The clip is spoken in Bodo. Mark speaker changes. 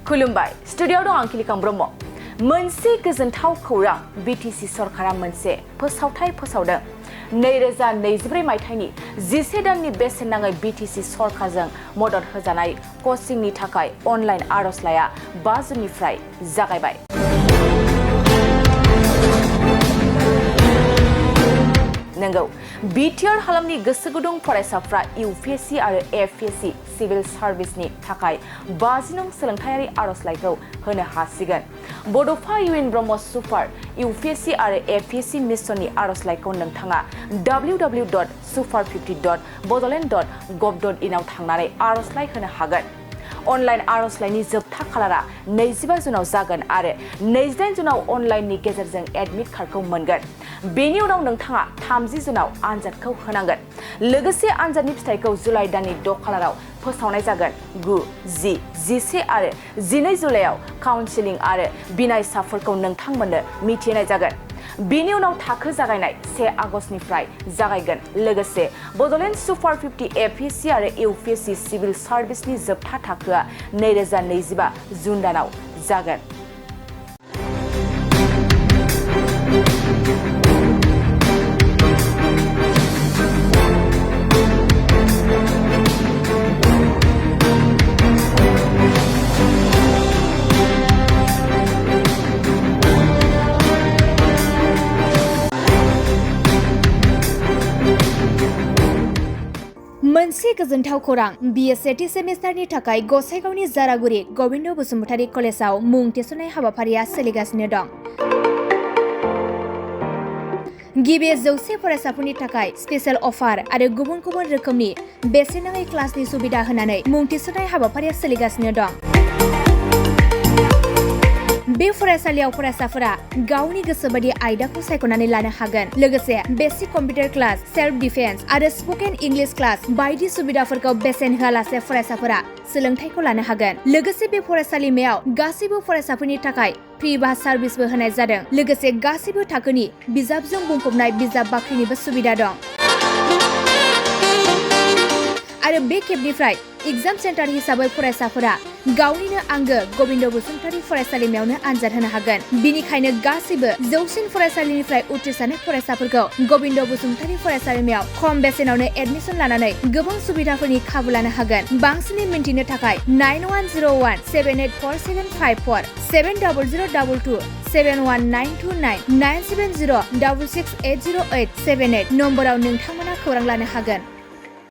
Speaker 1: खुलुमबाय स्टुडियोआव दं आं किलिकां ब्रह्म मोनसे गोजोनथाव खौरां BTC सरकारा मोनसे फोसावथाय फोसावदों 2024 मायथाइनि 11 दाननि बेसेन नाङै BTC सरकारजों मदद होजानाय कचिंनि थाखाय अनलाइन आरजलाइया 5 जुननिफ्राय जागायबाय। नंगौ बिटिआर हालामनि गोसो गुदुं फरायसाफ्रा UPSC आरो APSC सिविल सार्भिसनि थाखाय 50 नं सोलोंथायारि आरजलाइखौ होनो हासिगोन। बड'फा UN ब्रह्म सुपार UPSC आरो APSC मिशननि आरजलाइखौ नोंथाङा www.super50.bodoland.gov.in आव थांनानै आरजलाइ होनो हागोन। अनलाइन आरजलाइनि जोबथा खालारा 25 जुनाव जागोन आरो 28 जुनाव अनलाइननि गेजेरजों एडमिट कार्डखौ मोनगोन। बेनि उनाव नोंथाङा 30 जुनाव आनजादखौ होनांगोन। लोगोसे आनजादनि फिथाइखौ जुलाइ दाननि 6 खालाराव फोसावनाय जागोन। 9, 10, 11 आरो 12 जुलाइयाव काउन्सिलिं आरो बिनायसाफोरखौ नोंथांमोननो मिथिहोनाय जागोन। बेनि उनाव थाखो जागायनाय 1 आगस्तनिफ्राय जागायगोन। लोगोसे बड'लेण्ड सुपार 50 APSC आरो UPSC सिविल सार्भिसनि जोबथा थाखोआ 2025 जुन दानाव जागोन। मोनसे गोजोनथाव खौरां BSc सेमिस्टारनि थाखाय गसाइगावनि जारागुरि गबिन्द बसुमतारी कलेजाव मुं थिसननाय हाबाफारिया सोलिगासिनो दं। गिबि 100 फरायसाफोरनि थाखाय स्पेशल अफार आरो गुबुन गुबुन रोखोमनि बेसेन नाङै क्लासनि सुबिदा होनानै मुं थिसननाय हाबाफारिया सोलिगासिनो दं। बे फरायसालियाव फरायसाफोरा गावनि गोसोबादि आयदाखौ सायख'नानै लानो हागोन। लोगोसे basic computer class, self defence आरो स्पोकेन इंलिश क्लास बायदि सुबिदाफोरखौ बेसेन होआलासे फरायसाफोरा सोलोंथाइखौ लानो हागोन। लोगोसे बे फरायसालिमायाव गासैबो फरायसाफोरनि थाखाय फ्रि बास सार्भिसबो होनाय जादों। लोगोसे गासैबो थाखोनि बिजाबजों बुंफबनाय बिजाब बाख्रिनिबो सुबिदा दं। आरो बे खेबनिफ्राय एग्जाम सेन्टार हिसाबै फरायसाफोरा गावनिनो आंगो गबिन्द बसुमतारी फरायसालिमायावनो आनजाद होनो हागोन। बिनिखायनो गासैबो जौसिन फरायसालिनिफ्राय उथ्रिसारनाय फरायसाफोरखौ गबिन्द बसुमतारी फरायसालिमायाव खम बेसेनावनो एडमिसन लानानै गोबां सुबिदाफोरनि खाबु लानो हागोन। बांसिनै मिन्थिनो थाखाय 9101784754 70022 71929 97066680878 नम्बराव नोंथांमोना खौरां लानो हागोन।